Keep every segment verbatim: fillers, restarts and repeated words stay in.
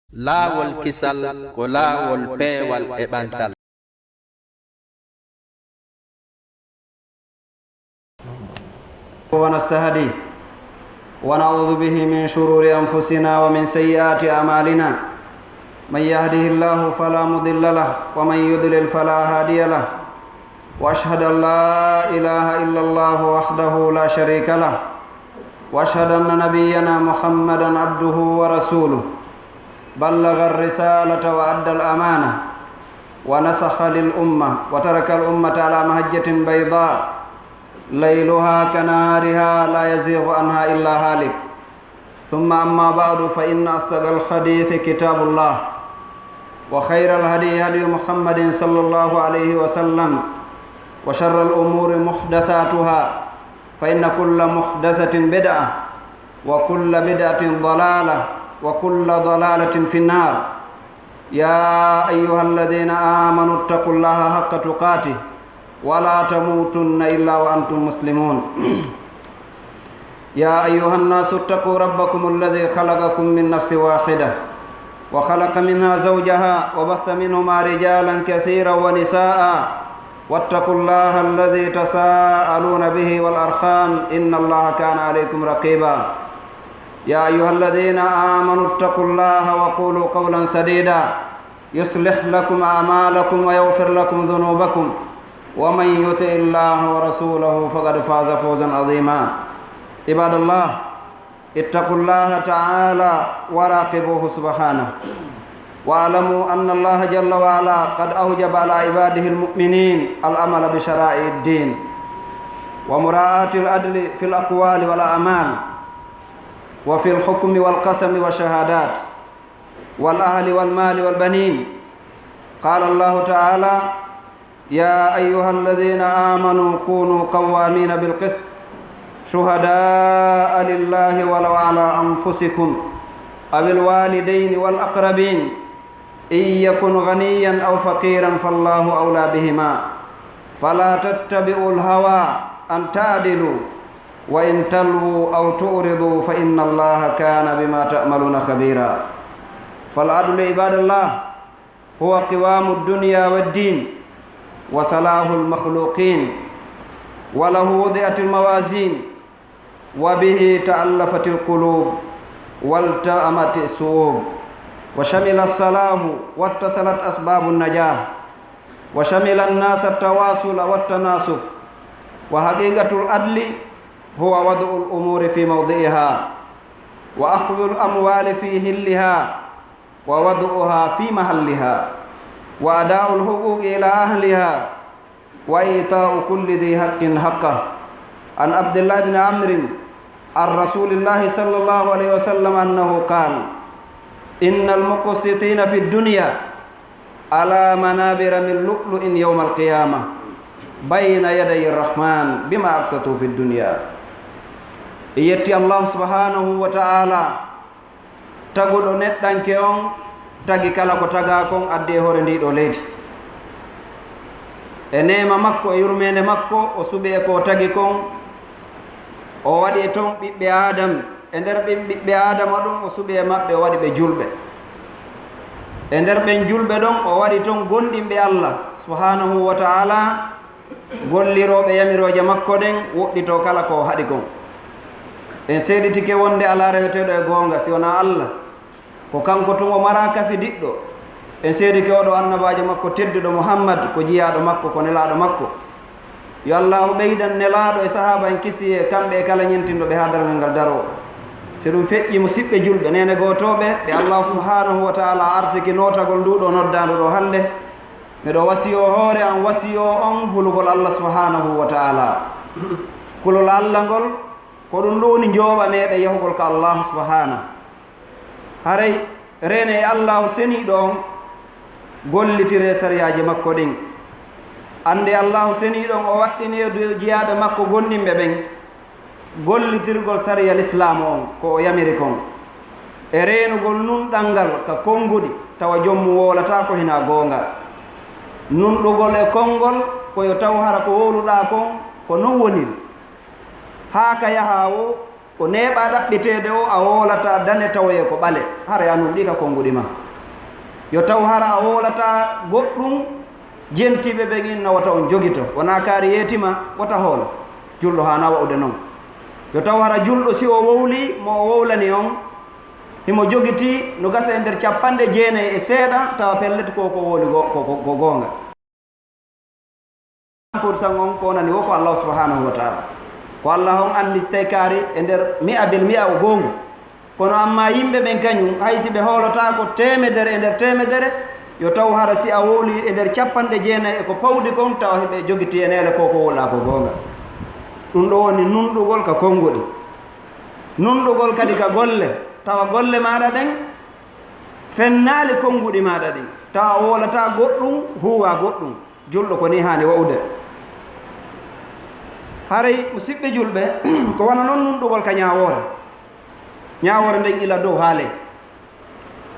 Laawol kisal ko laawol peewal e ɓantal. ونستهديه ونعوذ به من شرور أنفسنا ومن سيئات أعمالنا. من يهده الله فلا مضل له ومن يضلل فلا هادي له. وأشهد أن لا إله إلا الله وحده لا شريك له. وأشهد أن نبينا محمدا عبده ورسوله. بلغ الرسالة وأدى الأمانة ونصح للأمة وترك الأمة على محجة بيضاء ليلها كنهارها لا يزيغ عنها إلا هالك. ثم أما بعد، فإن أصدق الحديث كتاب الله، وخير الهدي هدي محمد صلى الله عليه وسلم، وشر الأمور محدثاتها، فإن كل محدثة بدعة، وكل بدعة ضلالة، وكل ضلالة في النار. يا أيها الذين آمنوا اتقوا الله حق تقاته ولا تموتن إلا وأنتم مسلمون. يا أيها الناس اتقوا ربكم الذي خلقكم من نفس واحدة وخلق منها زوجها وبث منهما رجالا كثيرا ونساء واتقوا الله الذي تساءلون به والأرحام إن الله كان عليكم رقيبا. يا أيها الذين آمنوا اتقوا الله وقولوا قولا سديدا يصلح لكم أعمالكم ويغفر لكم ذنوبكم ومن يطع الله ورسوله فقد فاز فوزا عظيما. عباد الله، اتقوا الله تعالى وراقبوه سبحانه، واعلموا أن الله جل وعلا قد أوجب على عباده المؤمنين العمل بشرائع الدين ومراعاة العدل في الأقوال والأعمال وفي الحكم والقسم والشهادات والأهل والمال والبنين. قال الله تعالى: يا أيها الذين آمنوا كونوا قوامين بالقسط شهداء لله ولو على أنفسكم أو الوالدين والأقربين إن يكن غنيا أو فقيرا فالله أولى بهما فلا تتبعوا الهوى أن تعدلوا وإن تلووا أو تعرضوا فإن الله كان بما تعملون خبيرا. فالعدل عباد الله هو قوام الدنيا والدين وصلاح المخلوقين، وله وضعت الموازين، وبه تألفت القلوب والتأمت الصعوب، وشمل الصلاح واتصلت أسباب النجاح، وشمل الناس التواصل والتناصف. وحقيقة العدل هو وضع الأمور في موضعها، وأخذ الأموال في حلها، ووضعها في محلها، وأداء الحقوق إلى أهلها، وإعطاء كل ذي حق حقه. عن عبد الله بن عمرو عن رسول الله صلى الله عليه وسلم أنه قال: إن المقسطين في الدنيا على منابر من لؤلؤ يوم القيامة بين يدي الرحمن بما أقسطوا في الدنيا. En yetti Allahu subhanahu wa ta'ala, taguɗo neɗɗanke on, tagi kala ko tagaa kon addi e hoore ndii ɗoo leydi. E neema makko e yurmeende makko, o suɓi e ko o tagi kon, o waɗi e ton ɓiɓɓe Aadam. E nder ɓen ɓiɓɓe Aadama ɗum, o suɓi e maɓɓe, o waɗi ɓe julɓe. E nder ɓen julɓe ɗon, o waɗi ton gomɗinɓe Allah subhanahu wa ta'ala, gollirooɓe yamirooje makko ɗen, woɗɗitoo kala ko o haɗi kon. En seeditike wonde alaa reweteeɗo e goonga si wonaa Allah. Ko kanko tun o maraa kafidiɗɗo. En seedike oɗo annabaajo makko tedduɗo Muhammad, ko jiyaaɗo makko, ko nelaaɗo makko. Yo Allaahu ɓeydan nelaaɗo e sahaaba en kisiyee, kamɓe e kala ñentinɗo ɓe haa darngal ngal daroo. Si ɗum feƴƴii, musiɓɓe julɓe, neene gootooɓe, ɓe Allaahu subhanahu wa ta'ala arsiki nootagol nduu ɗoo noddaandu ɗoo hannde, miɗo wasiyoo hoore an, wasiyoo on hulugol Allah subhanahu wa ta'ala. Kulol Allah ngol, ko ɗum ɗoo woni njooɓa meɗen yahugol ka Allah subhanahu. Haray reene e Allaahu seniiɗo on, gollitiree sariyaaji makko ɗin. Annde Allaahu seniiɗo on, o waɗɗini e dow jiyaaɓe makko gomɗinɓe ɓen gollitirgol sariya Lislaamu on, ko o yamiri kon, e reenugol nunɗal ngal ka konnguɗi, tawa joom mum wowlataa ko hinaa goonga. Nunɗugol e konngol, ko yo taw hara ko wowluɗaa kon, ko non woniri. Haa ka yahaa woo, Ko neeɓaa ɗaɓɓiteede o, a woolataa dane tawoye ko ɓale, hara a nunɗii ka konnguɗi maa. Yo taw hara a woolataa goɗɗum, jentiiɓe ɓen inna wota on jogito, wonaa kaari yeeti ma, wota hoolo. Julɗo haanaa waɗude non. Yo taw hara julɗo si o wowlii, mo o wowlani on, himo jogitii no gasa e nder capanɗe jeenayi e seeɗa, tawa pellet ko ko wowli go-, ko, ko, ko goonga. Pour cent on ko wonani wo ko Allah subhanahu wa ta'ala. Ko Allah on anndi si tawi kaari e nder mi'a bil mi'a o goongu. Kono amma yimɓe ɓen kañum, hay si ɓe hoolotaako teemedere e nder teemedere, yo taw hara si a wowli e nder capanɗe jeenayi e ko pawdi kon, tawa hiɓe jogitii e neele ko ko wowlaa ko goonga. Ɗum ɗo woni nunɗugol ka konnguɗi. Nunɗugol kadi ka golle, tawa golle maaɗa ɗen fennaali konnguɗi maaɗa ɗin, tawa a wowlataa goɗɗum, huuwa goɗɗum. Julɗo ko ni haani wa'ude. Haray, musiɓɓe julɓe, ko wano non nunɗugol ka ñaawoore. Ñaawoore nden ila dow haa ley.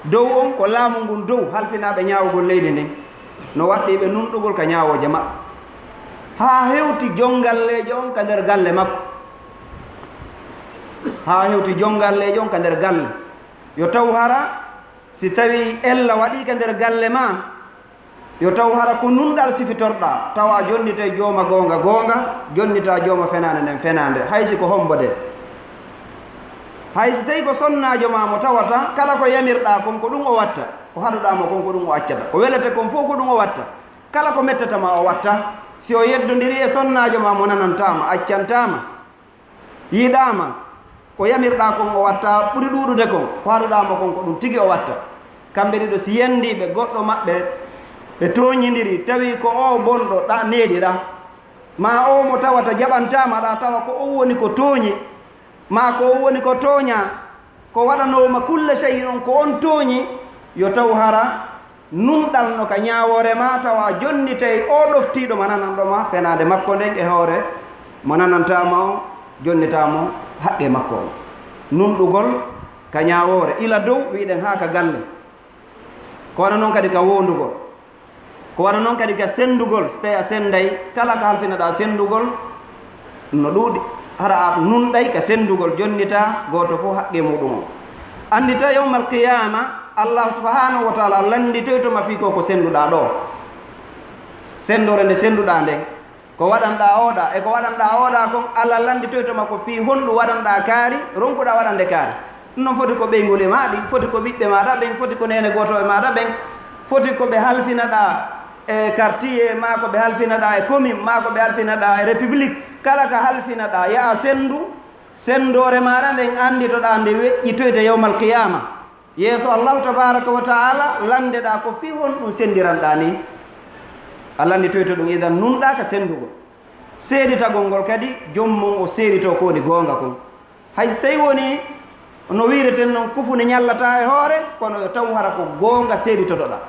Dow on ko laamu ngun dow halfinaaɓe ñaawugol leydi ndin. No waɗɗii ɓe nunɗugol ka ñaawooje maɓɓe. Haa hewti jongalleejo on ka nder galle makko. Haa hewti jongalleejo on ka nder galle. Yo taw hara, si tawii ella waɗii ka nder galle maa, yo taw hara ko nunɗal sifitorɗaa, tawa jonnitay jooma goonga goonga, jonnitaa jooma fenaande nden fenaande, hay si ko hombo de. Hay si tawii ko sonnaajo maa mo tawata, kala ko yamirɗaa kon ko ɗum o watta, ko haɗuɗaa mo kon ko ɗum o accata, ko welete kon fof ko ɗum o watta, kala ko mettata ma o watta. Si o yeddondirii e sonnaajo maa mo nanantaa ma, accantaa ma, yiɗaama, ko yamirɗaa kon o watta, ɓuri ɗuuɗude kon, ko haɗuɗaa mo kon ko ɗum tigi o watta. Kamɓe ɗiɗo si yanndiiɓe goɗɗo maɓɓe, ɓe tooñindiri, tawi ko o bonɗo ɗa neeɗiɗaa, maa o mo tawata jaɓantaama ɗa, tawa ko o woni ko tooñi, maa ko o woni ko tooñaa, ko waɗanooma kulle sey on ko on tooñi, yo taw hara nunɗal no ka ñaawoore maa, tawa jonnitay o ɗoftiiɗo mo nananɗo ma fenaande makko nden e hoore mo nanantaa ma on, jonnitaa mo haqqe makko on. Nunɗugol ka ñaawoore, ila dow, wiɗen haa ka galle. Ko wano non kadi ka wowlugol. Ko wano non kadi ka senndugol, si tawii a sennday, kala ka halfinaɗaa senndugol, no ɗuuɗi. Hara a nunɗay ka senndugol, jonnitaa gooto fof haqqe muɗum on. Anndita yawmal qiyaama, Allah subhanahu wa ta'ala lannditoyto ma fii ko ko sennduɗaa ɗoo. Senndoore nde sennduɗaa nden, ko waɗanɗaa oɗa, e ko waɗanɗaa oɗa kon, Allah lannditoyto ma ko fii honɗum waɗanɗaa kaari, ronkuɗaa waɗande kaari. Ɗum non foti ko ɓeynguuli maa ɗin, foti ko ɓiɓɓe maaɗa ɓen, foti ko neene gooto e maaɗa ɓen, foti ko ɓe halfinaɗaa e quartier, maa ko ɓe halfinaɗaa e commune, maa ko ɓe halfinaɗaa e république. Kala ka halfinaɗaa, yaha senndu, senndoore maaɗa nden annditoɗaa nde weƴƴitoyta yawmal qiyaama. Yeeso Allahu tabaaraka wa ta'ala, lanndeɗaa ko fii honɗum senndiranɗaa nii. A lannditoyto ɗum, idan nunɗaa ka senndugol. Seeditagol ngol kadi, joom mum o seeditoo ko woni goonga kon. Hay so tawii woni no wiireten non, kufunde ñallataa e hoore, kono yo taw hara ko goonga seeditotoɗaa.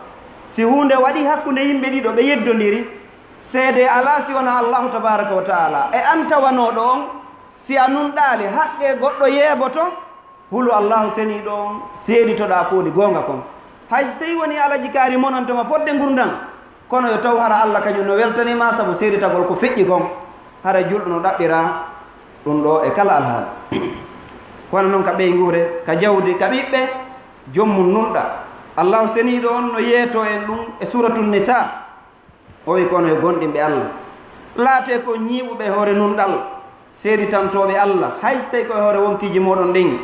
Si huunde waɗii hakkunde yimɓe ɗiɗo, ɓe yeddondiri, seede alaa si wonaa Allahu tabaaraka wa ta'ala. E an tawanooɗo on, si a nunɗaali, haqqee goɗɗo yeeboto, hulu Allahu seniiɗo on, seeditoɗaa ko woni goonga kon. Hay so tawii woni Alaji Kaari monanto ma fodde ngurndan, kono yo taw hara Allah kañum no weltanii ma sabu seeditagol ko feƴƴi kon. Hara julɗo no ɗaɓɓira ɗum ɗoo e kala alhaali. Kono non ka ɓeynguure, ka jawdi, ka ɓiɓɓe, joom mum nunɗa. Allahu seniiɗo on no yeetoo en ɗum e Suuratu Nisaa. O wi'i, kono yo gomɗinɓe Allah, laatee ko ñiiɓuɓe e hoore nunɗal, seeditantooɓe Allah, hay so tawii ko e hoore wonkiiji mooɗon ɗin,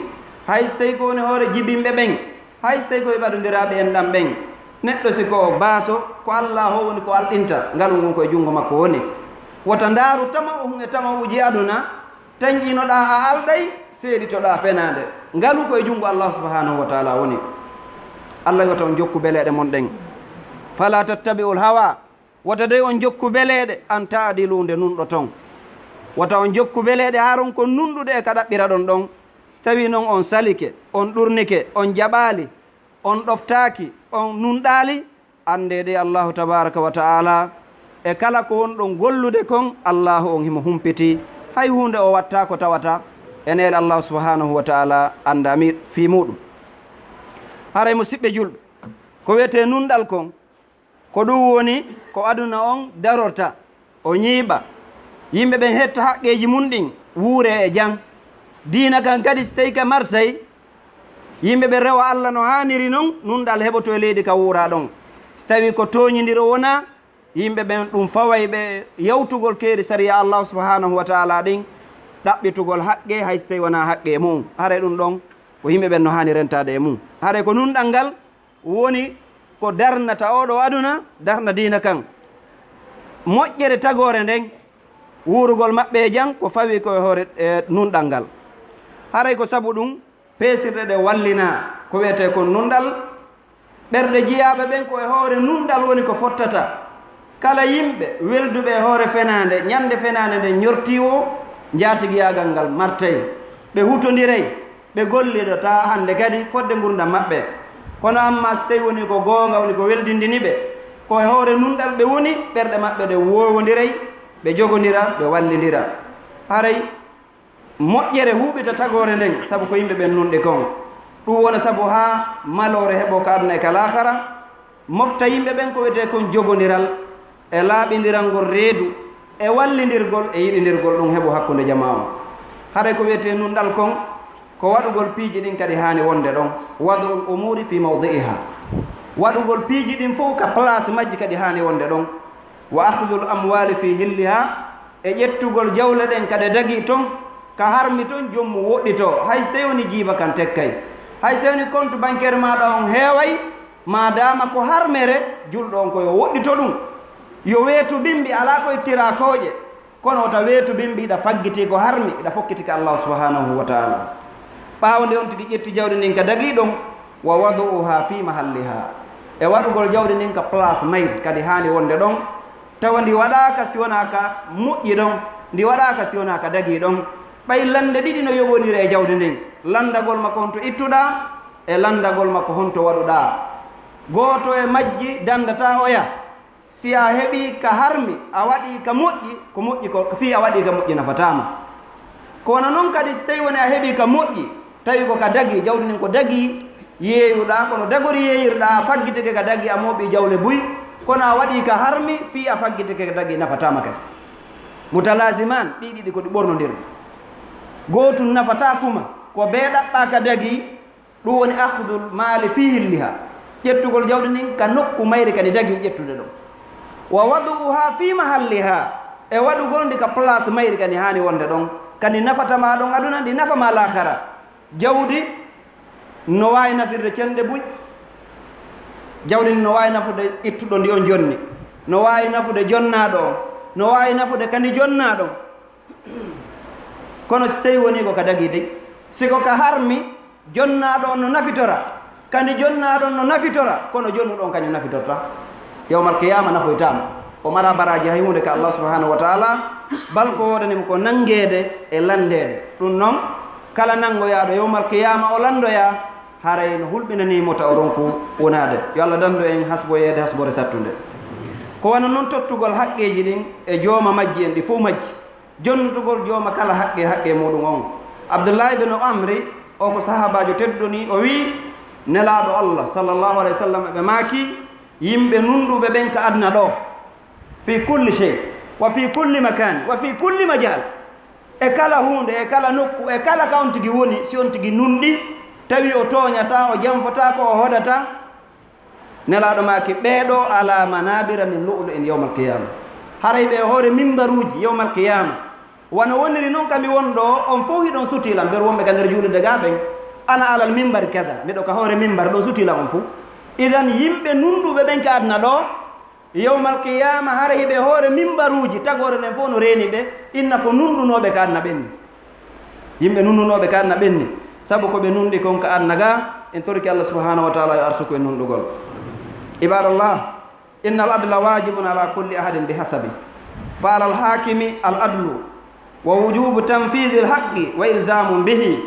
hay so tawii ko woni hoore jibinɓe ɓen, hay so tawii ko e ɓadondiraaɓe enɗam ɓen. Neɗɗo si ko o baaso, ko Allah o woni ko alɗinta, ngalu ngun ko e junngo makko woni. Wota ndaaru tama'u hun e tama'uuji aduna, tanƴinoɗaa a alɗay, seeditoɗaa fenaande. Ngalu ko e junngo Allah subhanahu wa ta'ala woni. Allah wota on jokku beleeɗe mon ɗen. Fala tattabi'ul hawa. Wota dey on jokku beleeɗe, an ta'dilu, nde nunɗoton. Wota on jokku beleeɗe haa ron kon nunɗude e ka ɗaɓɓiraɗon ɗon. Si tawii non on salike, on ɗurnike, on jaɓaali, on ɗoftaaki, on nunɗaali, anndee dey Allahu tabaaraka wa ta'ala e kala ko wonɗon gollude kon, Allahu on himo humpiti. Hay huunde o watta ko tawata e neele Allahu subhanahu wa ta'ala anndaa mi fii muuɗum. Haray musiɓɓe julɓe, ko wi'etee nunɗal kon, ko ɗum woni ko aduna on darorta, o ñiiɓa. Yimɓe ɓen hetta haqqeeji mun ɗin, wuuree e jam. Diina kan kadi, so tawii ka marsay, yimɓe ɓe rewa Alla no haaniri non, nunɗal heɓoto e leydi ka wuuraa ɗon. So tawii ko tooñindiro wonaa, yimɓe ɓen ɗum faway ɓe yawtugol keeri sariya Allahu subhanahu wa taala ɗin, ɗaɓɓitugol haqqe, hay so tawii wonaa haqqe e mu'un. Haray ɗum ɗon ko yimɓe ɓen no haani rentaade e mum. Haray ko nunɗal ngal woni ko darnata oo ɗoo aduna, darna diina kan. Moƴƴere tagoore nden, wuurugol maɓɓe e jam, ko fawi ko e hoore, e, nunɗal ngal. Haray ko sabu ɗum, peesirɗe ɗe wallinaa ko wiyetee kon nunɗal. Ɓerɗe jiyaaɓe ɓen ko e hoore nunɗal woni ko fottata. Kala yimɓe welduɓe e hoore fenaande, ñande fenaande nden ñortii woo, njaatigiyaagal ngal martay. Ɓe hutondiray, ɓe gollidotaa hannde kadi fodde ngurndan maɓɓe. Kono amma so tawii woni ko goonga, woni ko weldindini ɓe, ko e hoore nunɗal ɓe woni, ɓerɗe maɓɓe ɗe woowondiray, ɓe jogondira, ɓe wallindira. Haray moƴƴere huuɓita tagoore nden, sabu ko yimɓe ɓen nunɗi kon. Ɗum wona sabu haa maloore heɓoo ka aduna e ka laakara, mofta yimɓe ɓen ko wiyetee kon jogondiral, e laaɓindirangol reedu, e wallindirgol, e yiɗindirgol ɗum heɓoo hakkunde jamaa on. Haray ko wiyetee nunɗal kon, ko waɗugol piiji ɗin kadi haani wonde ɗon, wad'ul umuri fi mawdi'iha. Waɗugol piiji ɗin fof ka place majji kadi haani wonde ɗon. Wa akhdhul amwali fi hilliha, e ƴettugol jawle ɗen ka ɗe dagii ton, ka harmi ton, joom mum woɗɗitoo, hay so tawii woni jiiba kan tekkay. Hay so tawii woni compte bancaire maaɗa on heeway, maadaama ko harmere, julɗo on ko yo woɗɗito ɗum. Yo weetu bimbi, alaa ko ittiraa kooƴe, kono wota weetu bimbi iɗa faggitii ko harmi, iɗa fokkiti ka Allahu subhanahu wa taala. Ɓaawo nde on tigi ƴetti jawdi ndin ka dagii ɗon, wa wadu'uha fi mahalliha, e waɗugol jawdi ndin ka place mayri kadi haani wonde ɗon, tawa ndi waɗaaka si wonaa ka moƴƴi ɗon, ndi waɗaaka si wonaa ka dagii ɗon. Ɓay lannde ɗiɗi no yowondiri e jawdi ndin, lanndagol ma ko honto ittuɗaa, e lanndagol ma ko honto waɗuɗaa. Gooto e majji danndataa oya. Si a heɓii ka harmi, a waɗii ka moƴƴi, ko moƴƴi ko, fii a waɗii ka moƴƴi nafataa ma. Ko wano non kadi, si tawii woni a heɓii ka moƴƴi, tawi ko ka dagii, jawdi ndin ko dagii yeeyuɗaa, kono dagori yeeyirɗaa, a faggitike ka dagii, a mooɓii jawle buy, kono a waɗii ka harmi, fii a faggitike ka dagii, nafataa ma kadi. Mutalaziman, ɗii ɗiɗi ko ɗi ɓornondirɗi. Gootun nafataa kuma, ko bee ɗaɓɓaa ka dagii, ɗum woni akhdul maali fii hilliha, ƴettugol jawdi ndin ka nokku mayri kadi dagii ƴettude ɗon. Wa wadu'uha fii mahalliha, e waɗugol ndi ka place mayri kadi haani wonde ɗon, kadi nafata ma ɗon aduna, ndi nafa ma laakara. Jawdi no waawi nafirde cenɗe buy, jawdi ndi no waawi nafude ittuɗo ndi on jonni, no waawi nafude jonnaaɗo on, no waawi nafude kadi jonnaaɗo on. Kono si tawii wonii ko ka dagii dey, si ko ka harmi, jonnaaɗo on no nafitora, kadi jonnaaɗo on no nafitora, kono jonnuɗo on kañum nafitorta. Yawmal qiyaama nafoytaama. O maraa baraaji hay huunde ka Allah subhanahu wa taala, bal ko woodani mo ko nanngeede e lanndeede. Ɗum noon, kala nanngoyaaɗo yawmal qiyaama o lanndoyaa, haray no hulɓinanii mo ta o ronku wonaade. Yo Allah dandu en hasboyeede hasbore sattunde. Ko wano noon tottugol haqqeeji ɗin e jooma majji en ɗi fof majji. Jonnutugol jooma kala haqqe, haqqe muuɗum on. Abdullahi ibn Amri, o ko sahaabaajo tedduɗo ni, o wi'i, Nelaaɗo Allah, sallallahu alayhi wa sallam, ɓe maaki, yimɓe nunɗuɓe ɓen ka aduna ɗo, fi kulli shay, wa fi kulli makan, wa fi kulli majal. E kala huunde, e kala nokku, e kala ka on tigi woni, si on tigi nunɗi, tawi o tooñataa, o janfataa ko o hoɗata, Nelaaɗo maaki, ɓee ɗoo ala manabira min lu'lu'in yawmal qiyaama. Haray ɓe e hoore mimbaruuji yawmal qiyaama. Wano woniri non ka mi won ɗoo, on fow hiɗon sutii lan, ɓe wonɓe ka nder juulirde gaa ɓen. Ana alal mimbari kada, miɗo ka hoore mimbari, ɗon sutii lan on fow. Idan yimɓe nunɗuɓe ɓen ka aduna ɗoo, yawmal qiyaama haray hiɓe hoore mimbaruuji, tagoore nden fow no reeni ɓe, inna ko nunɗunooɓe ka aduna ɓen ni. Yimɓe nunnunooɓe ka aduna ɓen ni, sabu ko ɓe nunɗi kon ka aduna ga, en torike Allah subhanahu wa taala yo arsuku en nunɗugol. Ibadallah, inna al adla wajibun ala kulli ahadin bi hasabi. Fa ala al hakimi al adlu wa wujubu tanfidhi al haqqi wa ilzamun bihi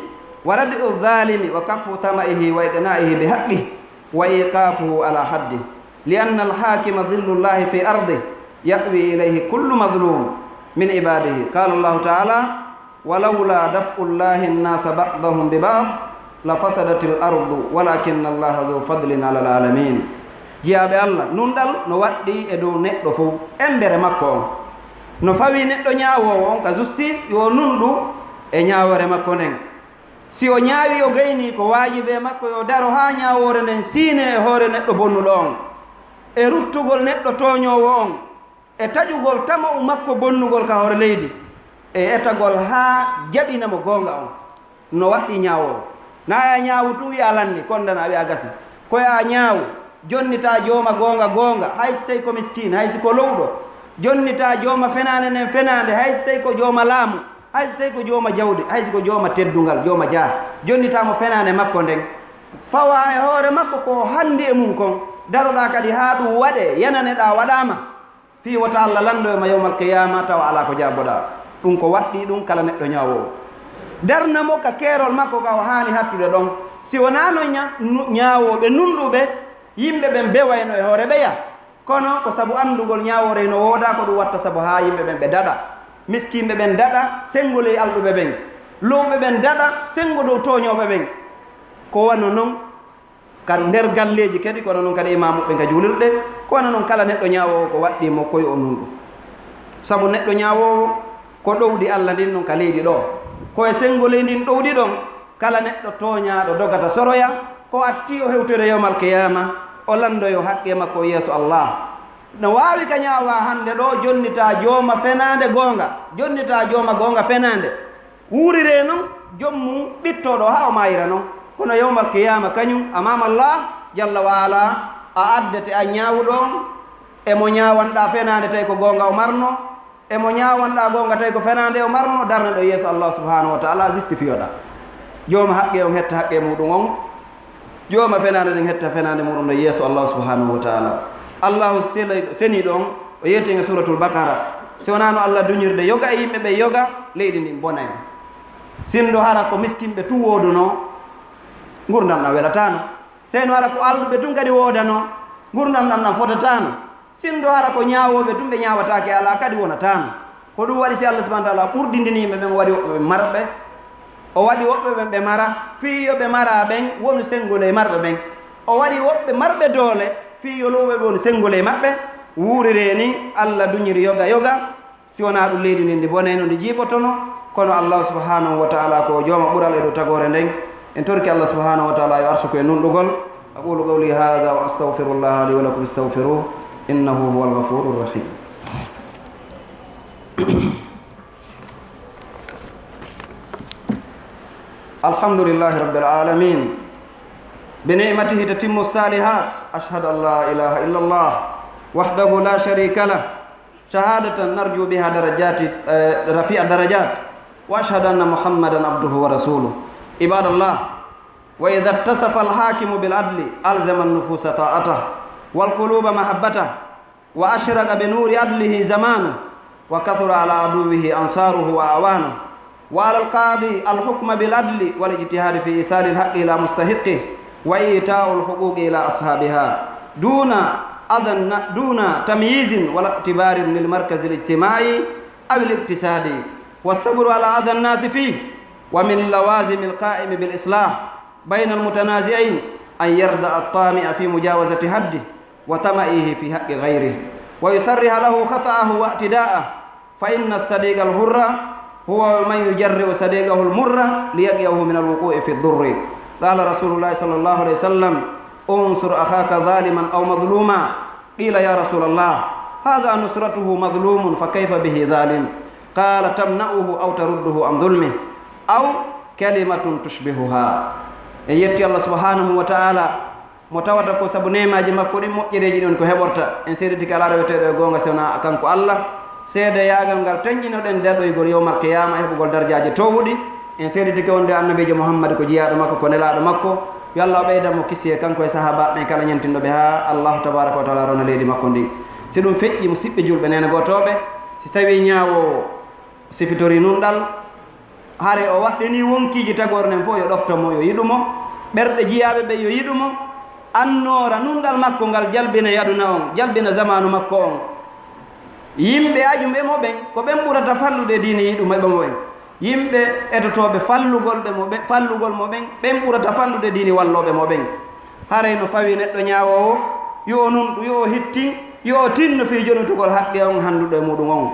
wa rad'u al zalimi wa kaffu tama'ihi wa iqna'ihi bi haqqi wa iqafuhu ala haddi. Li anna al hakima dhillu llahi fi ardi ya'wi ilayhi kullu madhlum min ibadihi. Qala Allahu taala, ولولا دفع الله الناس بعضهم ببعض لفسدت الأرض ولكن الله ذو فضل على العالمين. Jiyaaɓe Allah, nunɗal no waɗɗii e dow neɗɗo fow, embere makko on. No fawii neɗɗo ñaawoowo on ka justice, yo nunɗu e ñaawoore makko nden. Si o ñaawi, o gaynii, ko waajibi e makko yo daro haa ñaawoore nden siine e hoore neɗɗo bonnuɗo on, e ruttugol neɗɗo tooñoowo on, e taƴugol tama'u makko bonnugol ka hoore leydi, e etagol haa jaɓina mo goonga on. No waɗɗii ñaawoowo. Na ya ñaawu tun wi'a lanni, kondana wi'a gasi. Ko ya ñaawu, jonnitaa jooma goonga goonga, hay si tawi ko miskiin, hay si ko lowɗo. Jonnitaa jooma fenaande nden fenaande, hay si tawi ko jooma laamu, hay si tawi ko jooma jawdi, hay si ko jooma teddungal, jooma jaa. Jonnitaa mo fenaande makko nden. Fawaa e hoore makko ko o hanndi e mun kon. Daroɗaa kadi haa ɗum waɗee, yananeɗaa waɗaama. Fii wota Alla lanndo e ma yawmal qiyaama tawa alaa ko jaaboɗaa. Ɗum ko waɗɗii ɗum kala neɗɗo ñaawoowo. Darna mo ka keerol makko ka o haani hattude ɗon. Si wonaa no ña-, nu-, ñaawooɓe nunɗuɓe, yimɓe ɓen bewayno e hoore ɓeya. Kono ko sabu anndugol ñaawoore no woodaa ko ɗum watta sabu haa yimɓe ɓen ɓe daɗa. Miskiinɓe ɓen daɗa, senngo ley alɗuɓe ɓen. Lowɓe ɓen daɗa, senngo dow tooñooɓe ɓen. Ko wano non ka nder galleeji kadi, kono noon kadi e maamuɓe ka juulirɗe, ko wano noon kala neɗɗo ñaawoowo ko waɗɗii mo ko yo o nunɗu. Sabu neɗɗo ñaawoowo ko ɗowdi Alla ndin noon ka leydi ɗoo. Ko e senngo ley ndin ɗowdi ɗon, kala neɗɗo tooñaaɗo dogata soroya, ko atti o hewtoyra yawmal qiyaama, o lanndoyo haqqe makko yeeso Alla. No waawi ka ñaawaa hannde ɗoo, jonnitaa jooma fenaande goonga, jonnitaa jooma goonga fenaande. Wuuriree non, joom mum ɓittooɗo haa o maayira non. Kono yawmal qiyaama kañum, amaama Allah jalla wa ala, a addete a ñaawuɗo on, e mo ñaawanɗaa fenaande tawi ko goonga o marno, e mo ñaawanɗaa goonga tawi ko fenaande o marno, darneɗo yeeso Allah subhanahu wa taala, justifiyoɗaa. Jooma haqqe on hetta haqqe muɗum on, jooma fenaande nden hetta fenaande muɗum nden yeeso Allah subhanahu wa taala. Allahu sela-, seniiɗo on, o yeeti e Suratul Baqara. Si wonaa no Allah duñirde yoga e yimɓe ɓe yoga, leydi ndin bonay. Sinndo hara ko miskinɓe tun woodunoo, ngurndan ɗan welataano. Sey no hara ko alɗuɓe tun kadi woodanoo, ngurndan ɗan ɗan fotatano. Sinndo hara ko ñaawooɓe tun ɓe ñaawataake alaa kadi wonataano. Ko ɗum waɗi si Allah subhanahu wa taala ɓurdindini yimɓe ɓen, o waɗi woɓɓe ɓe marɓe, o waɗi woɓɓe ɓen ɓe mara, fii yo ɓe maraa ɓen wonu senngo ley marɓe ɓen. O waɗi woɓɓe marɓe doole, fii yo lowɓe ɓe wonu senngo ley maɓɓe. Wuuriree ni Allah duñiri yoga yoga. Si wonaa ɗum, leydi ndin ndi bonayno, ndi jiiɓotono. Kono Allahu subhanahu wa taala ko jooma ɓural e dow tagoore nden. En torki Allah subhanahu wa taala yo arsuku en nunɗugol. أقول قولي هذا وأستغفر الله لي ولكم استغفروه إنه هو الغفور الرحيم. الحمد لله رب العالمين. بنعمته تتم الصالحات. أشهد أن لا إله إلا الله وحده لا شريك له. شهادة نرجو بها درجات، آه، رفيع الدرجات. وأشهد أن محمدا عبده ورسوله. عباد الله، وإذا اتصف الحاكم بالعدل ألزم النفوس طاعته والقلوب محبته، وأشرق بنور عدله زمانه، وكثر على عدوه أنصاره وأعوانه. وعلى القاضي الحكم بالعدل والاجتهاد في إيصال الحق إلى مستحقه وإيتاء الحقوق إلى أصحابها دون أذى، دون تمييز ولا اعتبار للمركز الاجتماعي أو الاقتصادي، والصبر على أذى الناس فيه. ومن لوازم القائم بالإصلاح بين المتنازعين أن يردع الطامع في مجاوزة حده وطمعه في حق غيره، ويصرح له خطأه واعتداءه، فإن الصديق الحر هو من يجرئ صديقه المر ليقيه من الوقوع في الضر. قال رسول الله صلى الله عليه وسلم: انصر أخاك ظالما أو مظلوما. قيل: يا رسول الله، هذا نصرته مظلوم، فكيف به ظالم؟ قال: تمنعه أو ترده عن ظلمه أو كلمة تشبهها. En yetti Allah subhanahu wa ta'ala, mo tawata ko sabu neemaaji makko ɗin, moƴƴereeji ɗin ko heɓorta. En seeditike alaa reweteeɗo e goonga si wonaa kanko Allah. Seedeyaagal ngal tenƴinoɗen daɗoygol yawmal qiyaama e heɓugol darjaaji toowuɗi. En seeditike wonde annabiijo Muhammad ko jiyaaɗo makko, ko nelaaɗo makko. Yo Allah ɓeydan mo kisiyee kanko e sahaabaaɓe ɓen kala ñentinɗo ɓe haa Allahu tabaaraka wa taala rona leydi makko ndin. Si ɗum feƴƴi, musiɓɓe juulɓe, neene gootooɓe, si tawii ñaawoowo sifitorii nunɗal, hare o waɗɗinii wonkiiji tagoore nden fof, yo ɗofto mo, yo yiɗu mo. Ɓerɗe jiyaaɓe ɓen yo yiɗu mo. Annoora nunɗal makko ngal jalbina e aduna on, jalbina zamaanu makko on. Yimɓe aƴuɓe mo ɓen, ko ɓen ɓurata fallude e diine yiɗuɓe mo ɓen. Yimɓe etotooɓe fallugol ɓe mo ɓe-, fallugol mo ɓen, ɓen ɓurata fallude diini wallooɓe mo ɓen. Haray no fawii neɗɗo ñaawoowo, yo o nunɗu, yo o hittin, yo o tinno fii jonutugol haqqe on hannduɗo e muɗum on.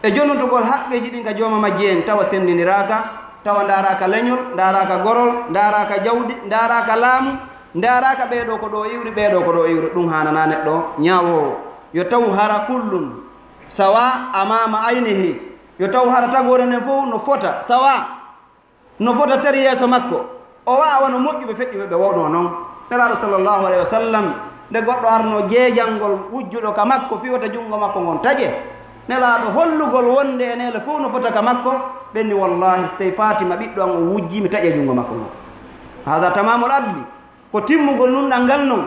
E jonutugol haqqeeji ɗin ka jooma majji en tawa senndindiraaka, Tawa ndaaraaka leñol, ndaaraaka gorol, ndaaraaka jawdi, ndaaraaka laamu, ndaaraaka ɓeeɗo ko ɗo iwri, ɓeeɗo ko ɗo iwri. Ɗum haananaa neɗɗo ñaawoowo. Yo taw hara kullun sawa amama aynihi. Yo taw hara tagoore nden fof no fota sawa. No fota tari yeeso makko. O waawa no moƴƴuɓe feƴƴuɓe ɓe wonoo noon. Nelaaɗo sallallahu alayhi wa sallam, nde goɗɗo arno jeejangol wujjuɗo ka makko, fii wota junngo makko ngon taƴe. Nelaaɗo hollugol wonde e neele fof no fota ka makko, ɓenni, "Wallahi, so tawi Fatima ɓiɗɗo am o wujji, mi taƴe junngo makko ngon." Hada tamamul adli. Ko timmugol nunɗal ngal non.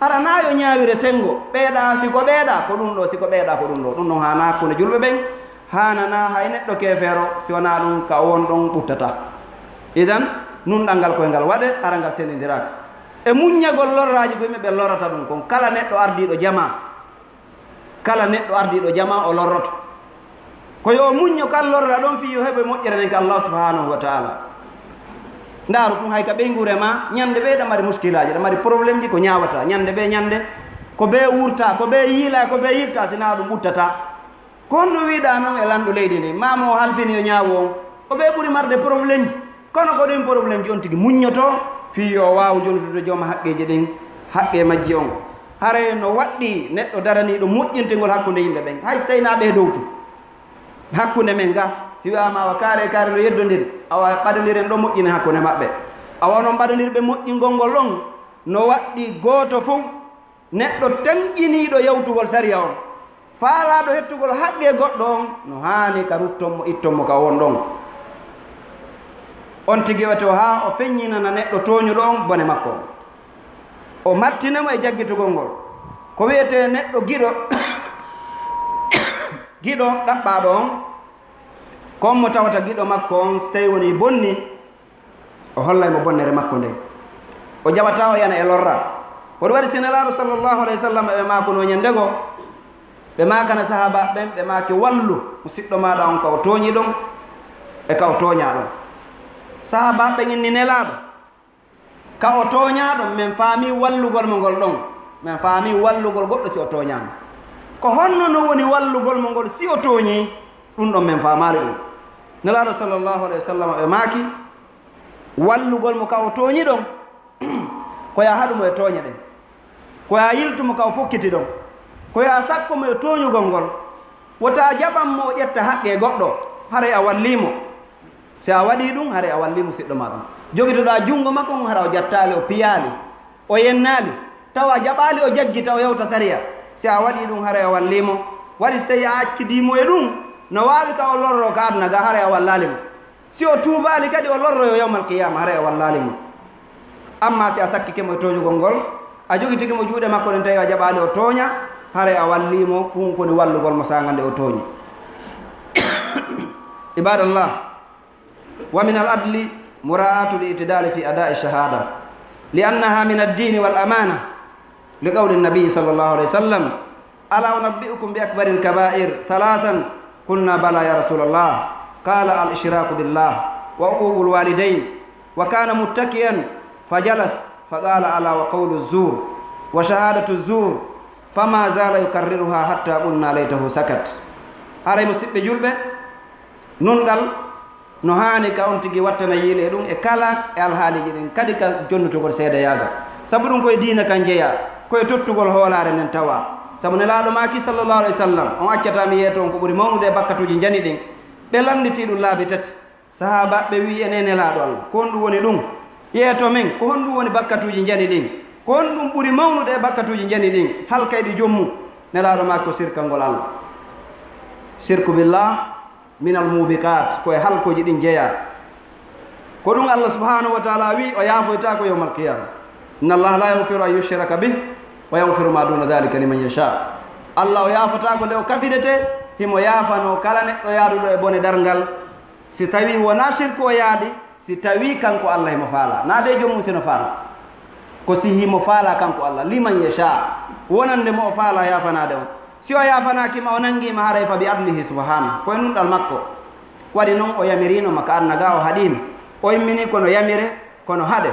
Hara na yo ñaawire senngo, ɓeeɗa, si ko ɓeeɗa, ko ɗum ɗo, si ko ɓeeɗa, ko ɗum ɗo. Ɗum ɗon haana hakkunde julɓe ɓen, haanana hay neɗɗo keefeero, si wanaa ɗum ka o won ɗon ɓuttata. Idan, nunɗal ngal koye ngal waɗe, hara ngal senndindiraaka. E muññagol lorraaji ko yimɓe ɓe lorrata ɗum kon, kala neɗɗo ardiiɗo jamaa, kala neɗɗo ardiiɗo jamaa o lorroto. Ko yo o muñño kal lorra ɗon fii yo heɓoy moƴƴere nden ka Allah subhanahu wa ta'ala. Ndaaru tun hay ka ɓeynguure ma, ñande ɓe ɗa mari muskilaaji, ɗa mari problème ji ko ñaawata, ñande ɓe ñande, ko ɓe wurta, ko ɓe yiila, ko ɓe yiɓta, si na ɗum ɓuttata. Ko honɗum wiɗa non e lanɗo leydi ndi, ma mo o halfini yo ñaawo on, ko ɓe ɓuri marde problème ji. Kono ko ɗin problème ji on tigi muññoto, fii yo o waawu jonnutude jooma haqqeeji ɗin, haqqe majji on. Haray no waɗɗi neɗɗo daraniiɗo moƴƴintingol hakkunde yimɓe ɓen, hay so tawi na ɓe dowtu. Hakkunde men ga, si wi'aama awa kaare e kaare no yeddondiri, awa ɓadondiren ɗo moƴƴinen hakkunde maɓɓe. Awa onon ɓadondirɓe moƴƴingol ngol ɗon, no waɗɗi gooto fof neɗɗo tamƴiniiɗo yawtugol sariya on, faalaaɗo hettugol haqqe goɗɗo on, no haani ka rutton mo, itton mo ka won ɗon. On tigi wiyete o haa o feññinana neɗɗo tooñuɗo on bone makko on. O martina mo e jaggitugol ngol. Ko wiyetee neɗɗo giɗo, giɗo ɗaɓɓaaɗo on, ko on mo tawata giɗo makko on, so tawi woni bonni, o hollay mo bonnere makko nden. O jaɓataa o yana e lorra. Ko ɗum waɗi si Nelaaɗo sallallahu alayhi wa sallam ɓe maakuno ñande goo, ɓe maakana sahaabaaɓe ɓen, ɓe maaki, "Wallu musiɗɗo maaɗa on ka o tooñi ɗon e ka o tooñaa ɗon." Sahaabaaɓe ɓen inni Nelaaɗo, "Ka o tooñaa ɗon, men faami wallugol mo ngol ɗon. Men faami wallugol goɗɗo si o tooñaama. Ko honno non woni wallugol mo ngol si o tooñii? Ɗum ɗon men faamaali ɗum." Nelaaɗo sallallahu alayhi wa sallam ɓe maaki, "Wallugol mo ka o tooñi ɗon, ko yo a haɗu mo e tooñe ɗen. Ko yo a yiltu mo ka o fokkiti ɗon. Ko yo a sakko mo e tooñugol ngol. Wota a jaɓan mo o ƴetta haqqe goɗɗo, haray a wallii mo. Si a waɗii ɗum, haray a wallii musiɗɗo ma ɗum. Jogitoɗaa junngo makko ngon, hara o jattaali, o piyaali, o yennaali, tawa a jaɓaali o jaggita, o yawta sariya. Si a waɗii ɗum, haray a wallii mo. Waɗi si tawii a accidii mo e ɗum, no waawi ka o lorroo ka aduna ga, haray a wallaali mo. Si o tuubaali kadi, o lorroyo yawmal qiyaama, haray a wallaali mo. Ammaa si a sakkike mo e tooñugol ngol, a jogitike mo juuɗe makko ɗen, tawi a jaɓaali o tooña, haray a wallii mo, ɗum woni wallugol mo saanga nde o tooñi." Ibadallah, wa min al adli mura'atu al i'tidali fi ada'i shahada, li annaha min ad-dini wal amana, li qawli an-nabi sallallahu alayhi wa sallam, "Ala unabbi'ukum bi akbaril kaba'ir thalathan?" Qulna, "Bala ya Rasulallah." Qala, "Al ishraku billah wa uququl walidayn." Wa kana muttaki'an fajalas, faqala, "Ala wa qawlu zur wa shahadatu zur." Fama zala yukarriruha hatta qulna, "Laytahu sakat." Haray, musiɓɓe julɓe, nunɗal no haani ka on tigi wattana yiile e ɗum e kala e alhaaliiji ɗin, kadi ka jonnutugol seedeyaagal. Sabu ɗum ko e diina kan jeyaa, ko e tottugol hoolaare nden tawa. Sabu Nelaaɗo maaki, sallallahu alayhi wa sallam, "On accataa mi yeeto on ko ɓuri mawnude e bakkatuuji njani ɗin." Ɓe lannditi ɗum laabi tati. Sahaabaaɓe ɓe wi'i, "Enen Nelaaɗo Allah, ko honɗum woni ɗum? Yeeto men, ko honɗum woni bakkatuuji njani ɗin? Ko honɗum ɓuri mawnude e bakkatuuji njani ɗin? Halkayɗi joom mum?" Nelaaɗo maaki, "Ko sirkangol Allah." Sirku billah, minal mubiqat, ko e halkooji ɗin jeyaa. Ko ɗum Allah subhanahu wa ta'ala wi o yaafoytaako yawmal qiyama. Inna Allah la yaghfiru an yushraka bih wa yaghfiru ma duna dhalika liman yasha. Allah o yaafotaako nde o kafirete, himo yaafanoo kala neɗɗo yaaduɗo e bone darngal, si tawi wonaa shirku o yaadi, si tawi kanko Allah himo faala. Naa de joom mum sino faala. Ko si himo faala kanko Allah, liman yasha, wonande mo o faala yaafanaade on. Si o yaafanaaki ma, o nangii ma haray fa bi adlihi subhanahu, ko e nunɗal makko. Waɗi non o yamiriino ma ka aduna ga, o haɗii ma. O immini kono yamire, kono haɗe.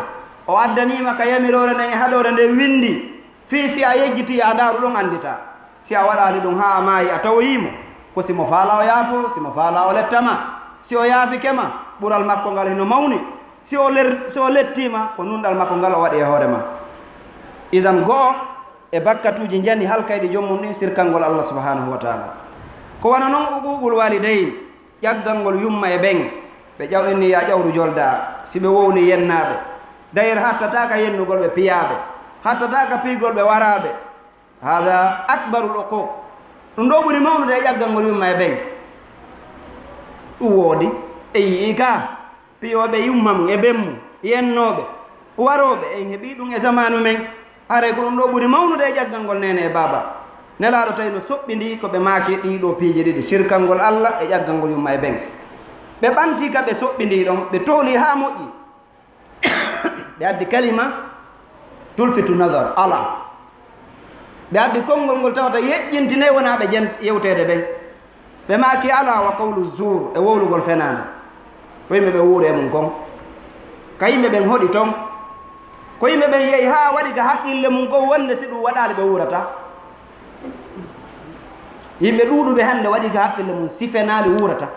O addanii ma ka yamiroore nden e haɗoore nden winndi, fii si a yejjitii a ndaaru ɗon annditaa. Si a waɗaali ɗum haa a maayi a tawoyii mo, ko si mo faala o yaafo, si mo faala o letta ma. Si o yaafike ma, Ɓural makko ngal hino mawni. Si o ler-, si o lettiima, ko nunɗal makko ngal o waɗi e hoore ma. Idan, go'o e bakkatuuji njani halkayɗi joom mum ɗin, sirkangol Allah subhanahu wa ta'ala. Ko wano non uquuqul waalidayn, ƴaggangol yumma e ɓen, ɓe ƴaw-, inni ya ƴawru joldaa, si ɓe wowli yennaaɓe. Dayir hattata ka yennugol ɓe piyaaɓe, hattata ka piygol ɓe waraaɓe. Hada akbarul uquq. Ɗum ɗo ɓuri mawnude e ƴaggangol yumma e ɓen. Ɗum woodi, e yi'i ka, piyooɓe yumma mum e ɓen mum, yennooɓe, warooɓe, en heɓii ɗum e zamaanu men. Haray ko ɗum ɗo ɓuri mawnude e ƴaggangol neene e baaba. Nelaaɗo tawi no soɓɓindii ko ɓe maaki ɗii ɗoo piiji ɗiɗi, sirkangol Allah e ƴaggangol yumma e ɓen. Ɓe ɓantii ka ɓe soɓɓindii ɗon, ɓe toolii haa moƴƴi. Ɓe addi kalima tulfitu nadar, ala. Ɓe addi konngol ngol tawata yeƴƴintinay wonaa ɓe jen-, yewteede ɓen. Ɓe maaki ala wa qawlu zuur e wowlugol fenaande. Ko yimɓe ɓe wuuri e mum kon. Ka yimɓe ɓen hoɗi ton. Ko yimɓe ɓen yehi haa waɗi ka haqqille mum kon wonde si ɗum waɗaali ɓe wuurata. Yimɓe ɗuuɗuɓe hannde waɗi ka haqqille mum si fenaali wuurata.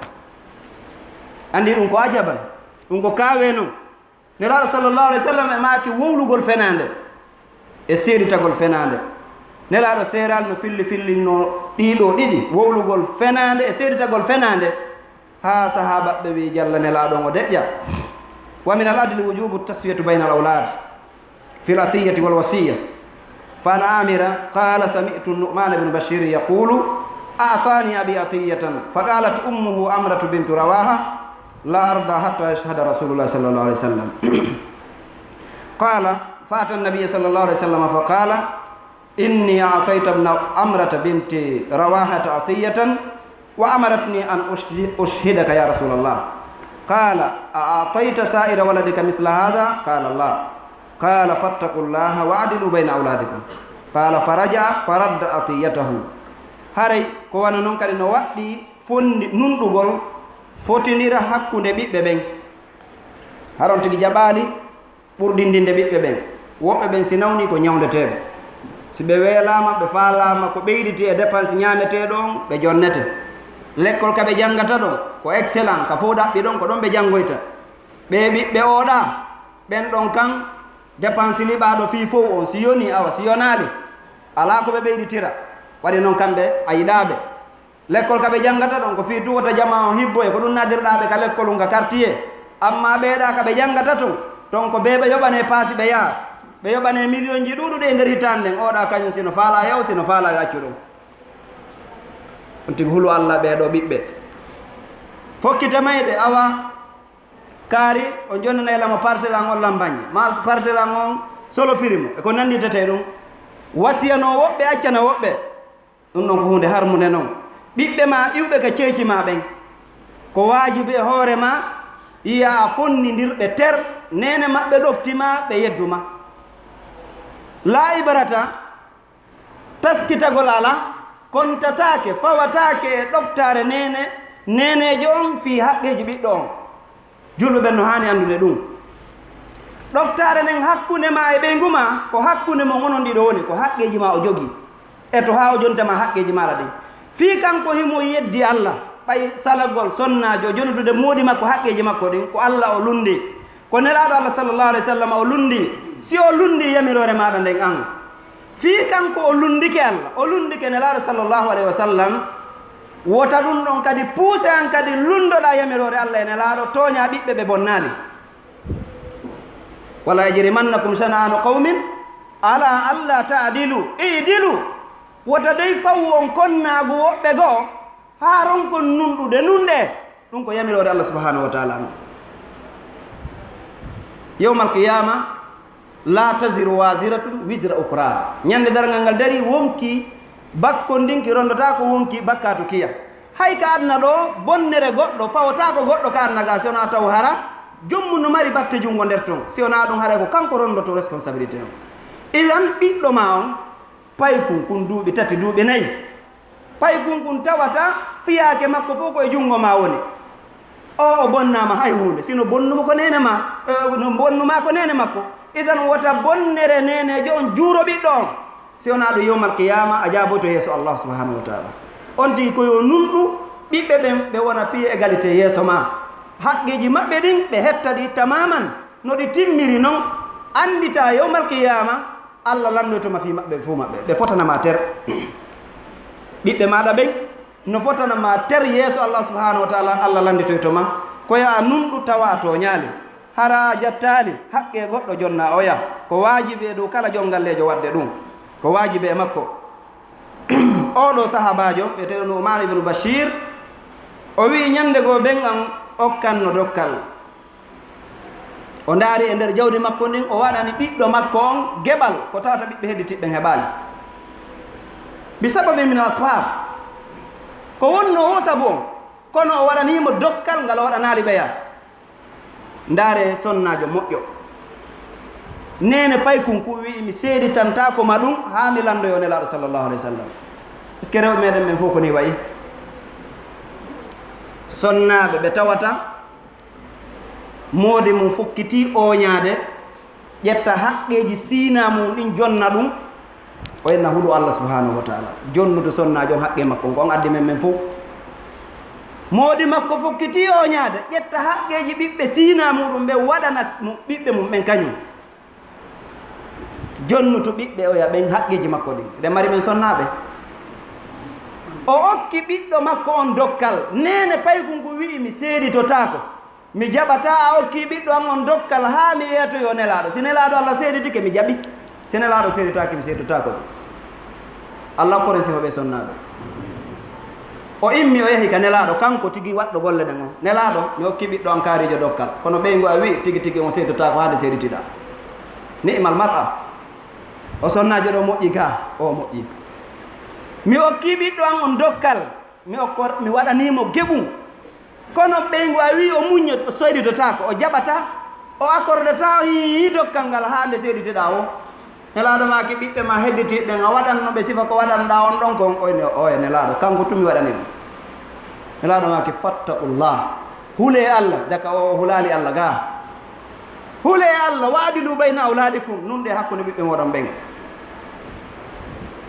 Anndi ɗum ko ajaban. Ɗum ko kaawe non. Nelaaɗo sallallahu alayhi wa sallam e maaki wowlugol fenaande e seeditagol fenaande. Nelaaɗo seeraali no filli fillinno ɗii ɗoo ɗiɗi, wowlugol fenaande e seeditagol fenaande, haa sahaabaɓe ɓe wi'i jalla Nelaaɗo on o deƴƴa. Wa min al adli wujubu taswiyatu bayna al awlad fi al atiyati wal wasiya. فعن عامر قال: سمعت النعمان بن بشير يقول: أعطاني أبي عطية، فقالت أمه عمرة بنت رواحة: لا أرضى حتى يشهد رسول الله صلى الله عليه وسلم. قال: فأتى النبي صلى الله عليه وسلم فقال: إني أعطيت ابن عمرة بنت رواحة عطية، وأمرتني أن أشهد-، أشهدك يا رسول الله. قال: أأعطيت سائر ولدك مثل هذا؟ قال: لا. قال: فاتقوا الله واعدلوا بين أولادكم. قال: فرجع فرد عطيته. Haray ko wano non kadi no waɗɗii fondi-, nunɗugol fotindira hakkunde ɓiɓɓe ɓen. Haray on tigi jaɓaali ɓurdindinde ɓiɓɓe ɓen. Woɓɓe ɓen si nawni ko ñawndeteeɓe. Si ɓe weelaama, ɓe faalaama ko ɓeyditi e dépense ñaameteeɗo on, ɓe jonnete. Lekkol ka ɓe janngata ɗon, ko excellent, ka fow ɗaɓɓi ɗon, ko ɗon ɓe janngoyta. Ɓee ɓiɓɓe ooɗaa, ɓen ɗon kan, dépense liɓaaɗo fii fow on, si yonii, awa, si yonaali, alaa ko ɓe ɓeyditira. Waɗi non kamɓe, a yiɗaa ɓe. Lekkol ka ɓe janngata ɗon, ko fii tun wota jamaa on hibbo e ko ɗum nadirɗaa ɓe ka lekkol on ka quartier. Ammaa ɓeeɗaa ka ɓe janngata ton, ton ko bee ɓe yoɓanee paasi ɓe yaha. Ɓe yoɓanee miliyonji ɗuuɗuɗi e nder hitaande nden, ooɗaa kañum si no faalaa yahu, si no faalaa yo accu ɗum. On tigi hulu Alla ɓee ɗoo ɓiɓɓe. Fokkita mayɓe, awa, kaari, on jonnanay lamo parcelle an on Lambañe, ma parcelle an on Solo Primo, e ko nannditete ɗum. Wasiyano woɓɓe, accana woɓɓe. Ɗum ɗon ko huunde harmunde non. Ɓiɓɓe ma iwɓe ka ceeci ma ɓen, ko waajibi e hoore ma, yo a fonnindir ɓe ter, neene maɓɓe ɗofti ma, ɓe yeddu ma. Laa ibrata, taskitagol alaa, kontataake, fawataake e ɗoftaare neene, neeneejo on fii haqqeeji ɓiɗɗo on. Julɓe ɓen no haani anndude ɗum. Ɗoftaare nden hakkunde ma e ɓeyngu ma, ko hakkunde mon onon ɗiɗo woni, ko haqqeeji ma o jogii. E to haa o jonta ma haqqeeji maaɗa ɗin. Fii kanko himo yeddi Alla, ɓay salagol sonnaajo, jonutude moodi makko haqqeeji makko ɗin, ko Alla o lunndii. Ko Nelaaɗo Alla sallallahu alayhi wa sallam o lunndii. Si o lunndii yamiroore maaɗa nden an, fii kanko o lunndike Alla, o lunndike Nelaaɗo sallallahu alayhi wa sallam, wota ɗum ɗon kadi puuse an kadi lunndoɗaa yamiroore Alla e Nelaaɗo, tooñaa ɓiɓɓe ɓe bonnaali. Wala yajrimannakum shana'anu qawmin ala alla ta'dilu, i'dilu. Wota dey fawu on konnaagu woɓɓe goo, haa ronkon nunɗude nunɗe. Ɗum ko yamiroore Allah subhanahu wa ta'ala non. Yawmal qiyama, la taziru waziratun wizra ukhra. Ñande darngal ngal dari, wonki bakkondinki rondotaako wonki bakkatu kiya. Hay ka aduna ɗo, bonnere goɗɗo fawotaako goɗɗo ka aduna ga, si wonaa taw hara joom mum no mari batte junngo nder ton. Si wonaa ɗum, haray ko kanko rondoto responsabilité on. Idan, ɓiɗɗo ma on, paykun kun duuɓi tati, duuɓi nayi. Paykun kun tawata fiyaake makko fof ko e junngo ma woni. O, o bonnaama hay huunde, sino bonnumo ko neene ma, eh, no bonnuma ko neene makko. Idan, wota bonnere neeneejo on juuro ɓiɗɗo on. Si wonaa ɗum, yawmal qiyaama, a jaaboyto yeeso Allah subhanahu wa ta'ala. On tigi ko yo nunɗu ɓiɓɓe ɓen, ɓe wona pied égalité yeeso ma. Haqqeeji maɓɓe ɗin, ɓe hetta ɗi tamaman, no ɗi timmiri non, anndita yawmal qiyaama, Allah lannoyto ma fii maɓɓe fuu maɓɓe, ɓe fotana ma ter. Ɓiɓɓe maaɗa ɓen no fotana ma ter yeeso Allah subhaanahu wa taala, Allah lannditoyto ma, ko yo a nunɗu tawa a tooñaali, hara a jattaali haqqe goɗɗo jonna oya, ko waajibi e dow kala jonngalleejo waɗde ɗum, ko waajibi e makko. Oo ɗoo sahaabaajo, wi'eteeɗo Nu'maan ibnu Bashiir, o wi'i, ñannde goo ben an okkanno dokkal. O ndaari e nder jawdi makko ndin, o waɗani ɓiɗɗo makko on geɓal ko tawata ɓiɓɓe hedditiiɓe ɓen heɓaali. Bi sababin min al asbaab. Ko wonnoo woo sabu on, kono o waɗanii mo dokkal ngal o waɗanaali ɓeya. Ndaaree sonnaajo moƴƴo. Neene paykunku wi'i, mi seeditantaako ma ɗum haa mi lanndoyoo Nelaaɗo sallallahu alayhi wa sallam. Est-ce que rewɓe meɗen ɓen fof ko nii wayi? Sonnaaɓe ɓe tawata moodi mum fokkitii ooñaade, ƴetta haqqeeji siinaa mum ɗin, jonna ɗum, o enna hulu Allah subhanahu wa taala. Jonnude sonnaajo on haqqe makko on, ko on addi men men fof. Moodi makko fokkitii ooñaade, ƴetta haqqeeji ɓiɓɓe siinaa muɗum ɓen, waɗana s-, mu-, ɓiɓɓe mum ɓen kañum. Jonnutu ɓiɓɓe oya ɓen haqqeeji makko ɗin. Eɗen mari ɓen sonnaaɓe. O okki ɓiɗɗo makko on dokkal. Neene paykun ngu wi'i, mi seeditotaako. Mi jaɓataa a okkii ɓiɗɗo am on dokkal haa mi yeetoyoo Nelaaɗo. Si Nelaaɗo Allah seeditike, mi jaɓi. Si Nelaaɗo seeditaaki, mi seeditotaako. Allah okkoren sifo ɓee sonnaaɓe. O immi, o yahi ka Nelaaɗo, kanko tigi waɗɗo golle ɗen on. Nelaaɗo, mi okkii ɓiɗɗo am kaariijo dokkal. Kono ɓeyngu a wi'i, tigi tigi on seeditotaako haa nde seeditiɗaa. Ni'mal mar'a. O sonnaajo ɗoo moƴƴi gaa, o moƴƴi. Mi okkii ɓiɗɗo am on dokkal. Mi okkor-, mi waɗanii mo geɓum. Kono ɓeyngu a wi'i o muññat, o seeditotaako, o jaɓataa, o accordataa hii dokkal ngal haa nde seeditoɗaa o. Nelaaɗo maaki ɓiɓɓe ma hedditiiɓe ɓen, a waɗanno ɓe sifa ko waɗanɗaa on ɗon kon, oy ne, oy Nelaaɗo, kanko tun mi waɗanii mo. Nelaaɗo maaki, fattaqullah. Hulee Allah, jaka o hulaali Allah gaa. Hulee Allah, wa adilu bayna awlaadikum, nunɗee hakkunde ɓiɓɓe mooɗon ɓen.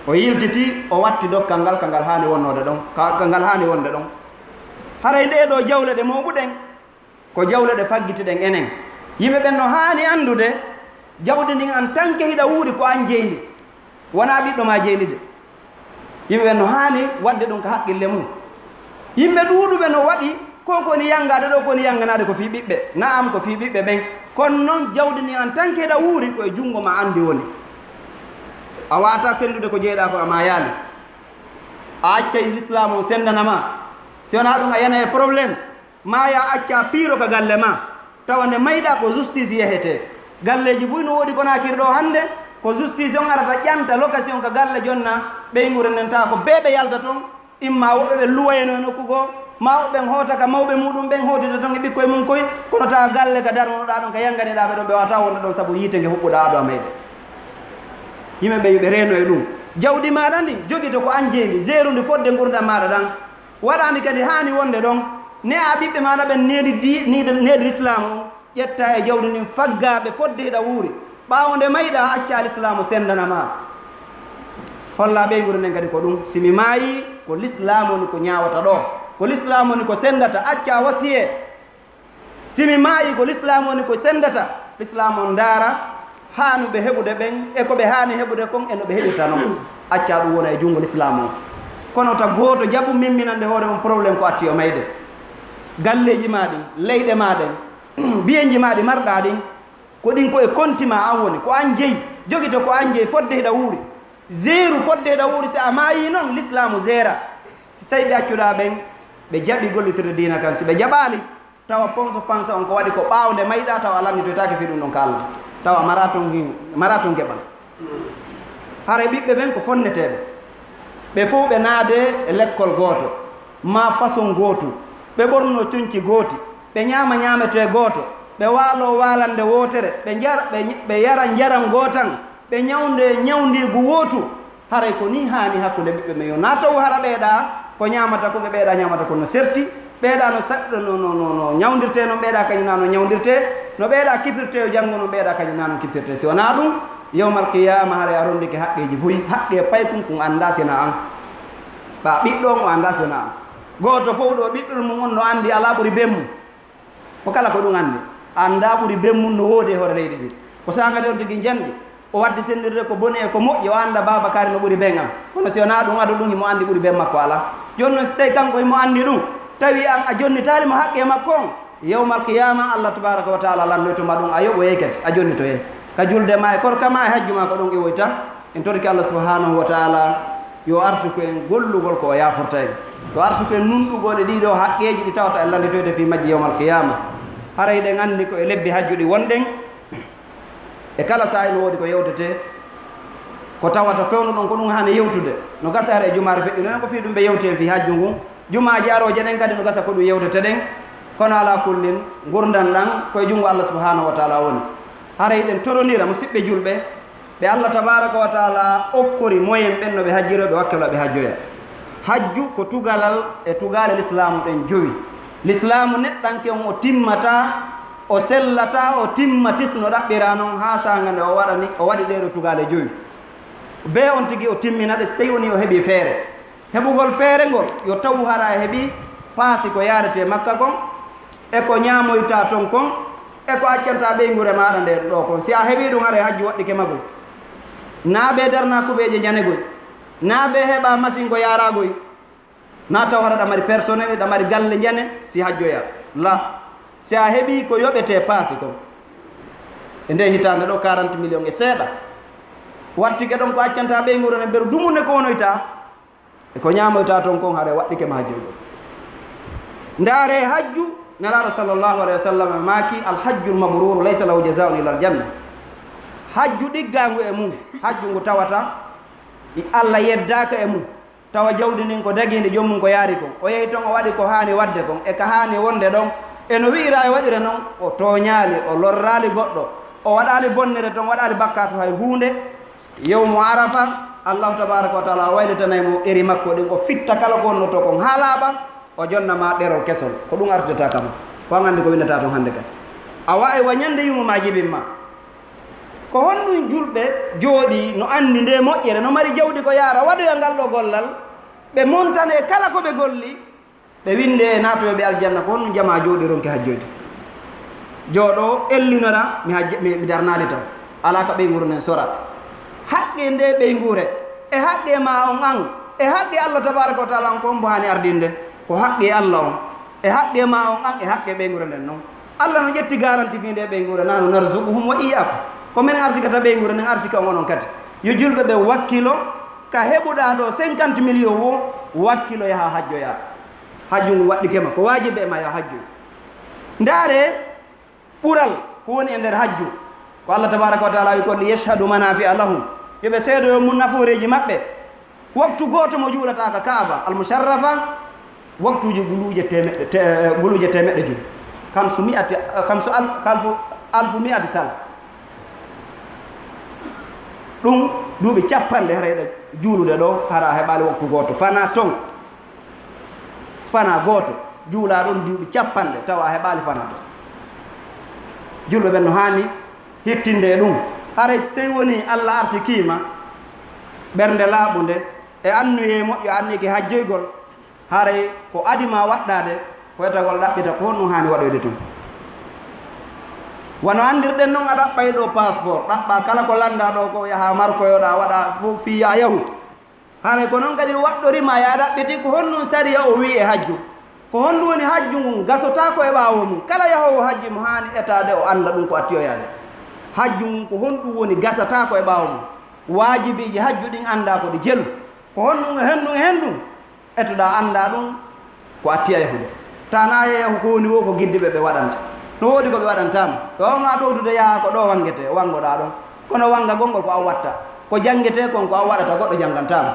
O yiltiti, o watti dokkal ngal, ka ngal haani wonnoode ɗon, ka, ka ngal haani wonde ɗon. Haray ɗee ɗoo jawle ɗe mooɓuɗen, ko jawle ɗe faggitiɗen enen. Yimɓe ɓen no haani anndude, jawdi ndin en tant que hiɗa wuuri ko an jeyi ndi, wonaa ɓiɗɗo maa jeyi ndi de. Yimɓe ɓen no haani waɗde ɗum ka haqqille mum. Yimɓe ɗuuɗuɓe no waɗi ko, ko woni yanngaade ɗoo, ko woni yannganaade ko fii ɓiɓɓe. Na'am, ko fii ɓiɓɓe ɓen. Kono non jawdi ndin en tant que hiɗa wuuri ko e junngo maa an ndi woni. A waawataa senndude ko jeyɗaa ko a maayaali. A accay Lislaam on senndana maa. Si wonaa ɗum a yana e problème. Maa yo a acca piiro ka galle maa, tawa nde mayɗaa ko justice yahetee. Galleeji buy no woodi Konaakiri ɗoo hannde, ko justice on arata ƴanta location ka galle jonna, ɓeynguure nden tawa ko bee ɓe yalta ton, imma woɓɓe ɓe luwayno e nokku goo, maa woɓɓe ɓen hoota ka mawɓe muuɗum ɓen hootida ton e ɓikkoy mum koy, kono tawa galle ka darnoɗaa ɗon, ka yannganiɗaa ɓe ɗon, ɓe waawataa wonde ɗon sabu yiite nge huɓɓuɗaa ado a mayde. Yimɓe ɓe yo ɓe reeno e ɗum. Jawdi maaɗa ndin, jogito ko an jeyi ndi, jeeru ndi fodde ngurndan maaɗa ɗan. Waɗaani kadi haani wonde ɗon, ne'a ɓiɓɓe maaɗa ɓen needi di-, niide-, needi Lislaamu on, ƴetta e jawdi ndin faggaa ɓe fodde hiɗa wuuri. Ɓaawo nde mayɗaa, accaa Lislaamu senndana maa. Hollaa ɓeynguure nden kadi ko ɗum, si mi maayii, ko Lislaamu woni ko ñaawata ɗoo. Ko Lislaamu woni ko senndata, accaa wasiyee. Si mi maayii, ko Lislaamu woni ko senndata, Lislaamu on ndaara haanuɓe heɓude ɓen e ko ɓe haani heɓude kon e no ɓe heɓirta non. Accaa ɗum wona e junngo Lislaamu on. Kono ta gooto jaɓu mimminande hoore mum problème ko atti o mayde. Galleeji maa ɗin, leyɗe maa ɗen, biyenji maa ɗi marɗaa ɗin, ko ɗin ko e konti maa an woni, ko an jeyi, jogito ko an jeyi fodde hiɗa wuuri. Jeeru fodde hiɗa wuuri, si a maayii non, Lislaamu jeera. Si tawii ɓe accuɗaa ɓen, ɓe jaɓi gollitirde diina kan, si ɓe jaɓaali, tawa ponso pansa on ko waɗi ko ɓaawo nde mayɗaa, tawa a lannitoytaake fii ɗum ɗon ka Allah. Tawa mara ton hin-, mara ton geɓal. Haray ɓiɓɓe ɓen ko fonneteeɓe. Ɓe fow ɓe naadee e lekkol gooto, maa façon gootu. Ɓe ɓornoo conci gooti, ɓe ñaama ñaametee gooto, ɓe waaloo waalande wootere, ɓe njara, ɓe ñ-, ɓe yara njaram gootan, ɓe ñawndee ñawndiigu wootu. Haray ko nii haani hakkunde ɓiɓɓe men. Yo naa taw hara ɓeeɗaa ko ñaamata kon e ɓeeɗaa ñaamata kon no serti, ɓeeɗaa no sa-, no, no, no, no ñawndirtee non, ɓeeɗaa kañum naa no ñawndirtee, no ɓeeɗaa kipirtee yo janngo non, ɓeeɗaa kañum naa no kipirtee. Si wonaa ɗum, yawmal qiyaama haray a ronndike haqqeeji buy, haqqee paykun kun anndaa si wonaa an. Ɓaa ɓiɗɗo on o anndaa si wonaa an. Gooto fow ɗoo ɓiɗɗo mum on no anndi alaa ɓuri ben mum. Mo kala ko ɗum anndi. Annda ɓuri ben mum no woodi e hoore leydi ndi. Ko saanga nde on tigi njanɗi. O waddi senndirde ko boni e ko moƴƴi, o annda Baaba Kaari no ɓuri ben am. Kono si wonaa ɗum, ado ɗum himo anndi ɓuri ben makko alaa. Jooni non, si tawi kanko himo anndi ɗum, tawi an a jonnitaali mo haqqee makko on, yawmal qiyaama, Allah tabaaraka wa taala lanndoyto ma ɗum, a yoɓoyay kadi, a jonnitoyay. Ka julde ma e korka ma e hajju ma ko ɗum iwoyta. En torike Allah subhanahu wa taala yo arsuku en gollugol ko o yaaforta en. Yo arsuku en nunɗugol e ɗiɗo haqqeeji ɗi tawata en lannditoyde fii majji yawmal qiyaama. Haray ɗen anndi ko e lebbi hajju ɗi wonɗen. E kala saa'i no woodi ko yewtetee, ko tawata fewndo ɗon ko ɗum haani yewtude. No gasa hara e jumaare feƴƴunoɗen ko fii ɗum ɓe yewti en fii hajju ngun. Jumaaji arooje ɗen kadi no gasa ko ɗum yewtete ɗen. Kono alaa kullin, ngurndan ɗan ko e junngo Allah subhanahu wa taala woni. Haray ɗen toronira, musiɓɓe julɓe, ɓe Allah tabaaraka wa taala okkori moyen ɓen no ɓe hajjiroo, ɓe wakkiloo ɓe hajjoya. Hajju ko tugalal e tugaale lislaamu ɗen jowi. Lislaamu neɗɗanke on o timmataa, o sellataa, o timmatis no ɗaɓɓiraa non haa saanga nde o waɗani, o waɗi ɗee ɗoo tugaale jowi. Bee on tigi o timmina ɗe, si tawii wonii o heɓii feere. Heɓugol feere ngol, yo tawu hara a heɓii paasi ko yaaretee Makka kon, e ko ñaamoytaa ton kon, e ko accantaa ɓeynguure maaɗa ndeen ɗoo kon. Si a heɓii ɗum, haray hajju waɗɗike ma goy. Naa bee darnaa kuɓeeje njane goy. Naa bee heɓaa masin ko yaaraa goy. Naa taw hara ɗa mari personnel, ɗa mari galle njane, si hajjoyaa. La. Si a heɓii ko yoɓetee paasi kon. E ndee hitaande ɗoo, quarante millions e seeɗa. Wattike ɗon ko accantaa ɓeynguure nden, beru dumunde ko wonoytaa. E ko ñaamoytaa ton kon, haray waɗɗike ma hajjoygol. Ndaaree hajju, Nelaaɗo sallallahu alayhi wa sallam maaki, "Al hajjul mabruru laysa lahu jazaa'un illa al janna." Hajju ɗiggaangu e mum, hajju ngu tawata i Allah yeddaaka e mum, tawa jawdi ndin ko dagiindi joom mum ko yaari kon. O yehi ton, o waɗi ko haani waɗde kon, e ka haani wonde ɗon, e no wi'iraa e waɗire non, o tooñaali, o lorraali goɗɗo, o waɗaali bonnere ton, waɗaali bakkaatu hay huunde. Yawmu Arafa, Allahu tabaaraka wa taala waylitanay mo ɗeri makko ɗin, o fitta kala ko wonnotoo kon haa laaɓa, o jonna ma ɗerol kesol. Ko ɗum artirta kama. Ko an anndi ko windataa ton hannde kadi. A waay wa ñande yumma ma jibin ma. Ko honɗum julɓe jooɗii no anndi ndee moƴƴere, no mari jawdi ko yaara, waɗoya ngal ɗoo gollal, ɓe montanee kala ko ɓe golli, ɓe winndee e naatoyooɓe aljanna, ko honɗum jamaa jooɗii ronki hajjoyde? Jooɗoo ellinora, mi hajj-, mi, mi darnaali taw. Alaa ka ɓeynguure nden sora. Haqqee ndee ɓeynguure, e haqqee ma on an, e haqqee Allah tabaaraka wa taala on, ko hombo haani ardinde? Ko haqqee Allah on, e haqqee ma on an, e haqqee ɓeynguure nden non. Allah no ƴetti garanti fii ndee ɓeynguure, "Nahnu narzuquhum wa iyyakum." Ko menen arsikata ɓeynguure nden, arsika on onon kadi. Yo julɓe ɓe wakkilo ka heɓuɗaa ɗoo cinquante millions woo, wakkilo yaha hajjoyaa. Hajju ngu waɗɗike ma, ko waajibi e ma yo a hajju. Ndaaree ɓural ko woni e nder hajju. Ko Allah tabaaraka wa taala wi kon, "Li yashhadu manafi'a lahum." Yo ɓe seedoyo mun nafooreeji maɓɓe. Waktu gooto mo juulata ka Kaaba al Musharrafa, waktuuji guluuje teemeɗɗe, te-, guluuje teemeɗɗe jowi. Kamsu mi'ati, kamsu al-, kamsu alfu mi'ati sana. Ɗum duuɓi capanɗe, hara hiɗa juulude ɗoo, hara a heɓaali waktu gooto. Fanaa ton. Fanaa gooto. Juulaa ɗon duuɓi capanɗe, tawa a heɓaali fanaa ɗon. Julɓe ɓen no haani hittinde e ɗum. Haray si tawii wonii Allah arsikii ma ɓernde laaɓunde e anniyee moƴƴo, anniyee ki hajjoygol, haray ko adii ma waɗɗaade, ko etagol ɗaɓɓita ko honɗum haani waɗoyde tun. Wano anndirɗen non, a ɗaɓɓay ɗoo passeport, ɗaɓɓaa kala ko lanndaa ɗoo ko, yahaa markoyoɗaa, waɗaa fof fii yo a yahu. Haray ko non kadi waɗɗori ma yo a ɗaɓɓiti ko honɗum sariya o wi'i e hajju. Ko honɗum woni hajju ngun gasotaako e ɓaawo mum. Kala yahoowo hajju mo haani etaade o annda ɗum ko attiyoyaade. Hajju ngun ko honɗum woni gasataako e ɓaawo mum. Waajibiiji hajju ɗin anndaa ko ɗi jelu. Ko honɗum e honɗum e honɗum? Etoɗaa anndaa ɗum ko attiya yahude. Tanaa yo yahu ko woni woo ko giddiiɓe ɓe waɗanta. No woodi ko ɓe waɗanta mo. Ɓe waawmaa ɗowtude yahaa ko ɗoo wanngetee, wanngoɗaa ɗon. Kono wanngagol ngol ko an watta. Ko janngetee kon ko an waɗata, goɗɗo janngantaa mo.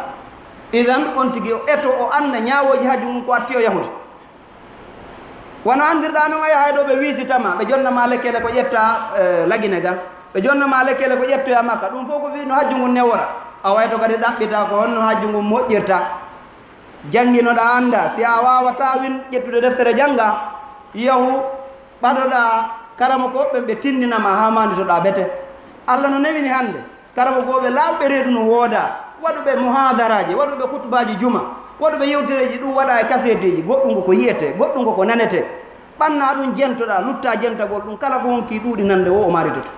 Idan, on tigi o eto o annda ñaawooji hajju ngun ko attiyo yahude. Wano anndirɗaa non, a yahay ɗo ɓe wiisita ma, ɓe jonna ma lekkele ko ƴetta, eh, Lagine ga. Ɓe jonna ma lekkele ko ƴettoya Makka. Ɗum fof ko fii no hajju ngun newora. A wayto kadi ɗaɓɓita ko honno hajju ngun moƴƴirta. Jannginoɗaa annda, si a waawataa win-, ƴettude deftere jannga, yahu ɓadoɗaa karamokooɓe ɓen ɓe tinndina ma haa maanditoɗaa bete. Allah no newini hannde, karamokooɓe laawɓe reedu no woodaa, waɗuɓe muhaadaraaji, waɗuɓe kutubaaji juma, waɗuɓe yewtereeji, ɗum waɗaa e kaseeteeji, goɗɗum ko ko yi'etee, goɗɗum ko ko nanetee. Ɓanna ɗum jentoɗaa, lutta jentagol ɗum, kala ko wonki ɗuuɗi nande wo o maritoto.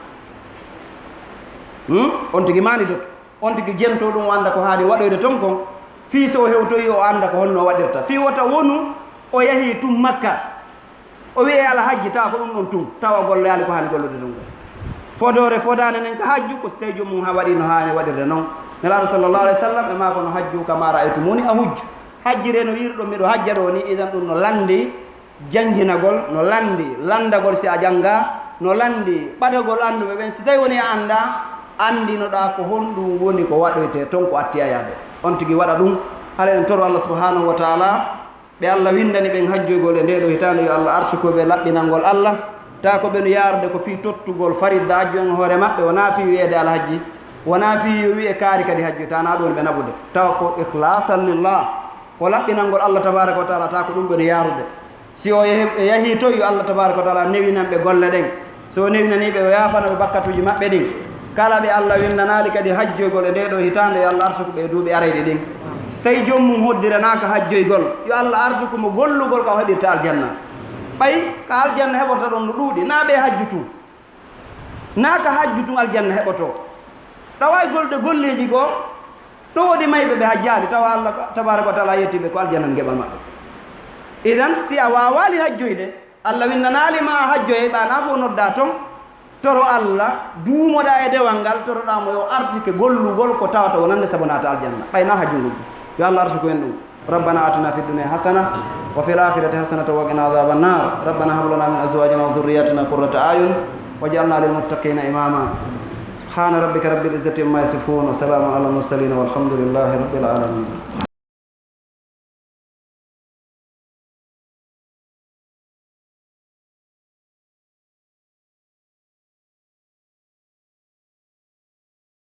Hmm? On tigi maritoto. On tigi jento ɗum, o annda ko haani waɗoyde toon kon. Fii so o hewtoyi, o annda ko honno o waɗirta. Fii wota wonu o yahii tun Makka. O wi'e Alhajji, tawa ko ɗum ɗon tun. Tawa o golloyaali ko haani gollude ɗum kon. Fodoore fodaande nden ka hajju, ko so tawi joomum ha waɗi no haani waɗirde non. Nelaaɗo sallallahu alaihi wasallam e maa ko no hajju kama ra'aytumuni ahujju. Hajjire no wi'ruɗon miɗo hajja ɗoo ni, idan ɗum no lanndi jannginagol, no lanndi lanndagol si a janngaa, no lanndi ɓadagol annduɓe ɓen. Si tawi woni a anndaa, anndinoɗaa ko honɗum woni ko waɗoytee ton ko atti a yaade. On tigi waɗa ɗum. Hara en toro Allah subhanahu wa ta'ala, ɓe Allah winndani ɓen hajjoygol e ndee ɗoo hitaande, yo Allah arsuku ɓe laɓɓinangol Allah. Taa ko ɓe no yaarude ko fii tottugol faridda hajju en hoore maɓɓe, wonaa fii wi'eede Alhajji, wonaa fii yo wi'e kaari kadi hajju, taa naa ɗum woni ɓe naɓude. Tawa ko ikhlasan lillah, ko laɓɓinangol Allah tabaraka wa ta'ala, taa ko ɗum ɓe no yaarude. Si o yehi-, yahii toon, yo Allah tabaraka wa ta'ala newinan ɓe golle ɗen. So o newinanii ɓe, o yaafana ɓe bakkatuuji maɓɓe ɗin. Kala ɓe Allah winndanaali kadi hajjoygol e ndee ɗoo hitaande, yo Allah arsuku ɓe e duuɓi arayɗi ɗin. So tawi joom mum hoddiranaaka hajjoygol, yo Allah arsuku mo gollugol ka o heɓirta aljanna. Ɓay ka aljanna heɓorta ɗon no ɗuuɗi, naa ɓe hajju tun. Naa ka hajju tun aljanna heɓotoo. Ɗawaygol de golleeji goo, ɗo woodi mayɓe ɓe hajjaali, tawa Allah tabaraka wa ta'ala yetti ɓe ko aljanna ngeɓal maɓɓe. Idan, si a waawaali hajjoyde, Allah winndanaali ma a hajjoye, ɓa naa fof noddaa ton, toro Allah, duumoɗaa e dewal ngal, toroɗaa mo yo artike gollugol ko tawata wonande sabu naata aljanna. Ɓay naa hajju ngol. Yo Allah arsuku en ɗum. ربنا آتنا في الدنيا حسنة وفي الآخرة حسنة وقنا عذاب النار. ربنا هب لنا من أزواجنا وذرياتنا قرة أعين واجعلنا للمتقين إماما. سبحان ربك رب العزة عما يصفون وسلام على المرسلين والحمد لله رب العالمين.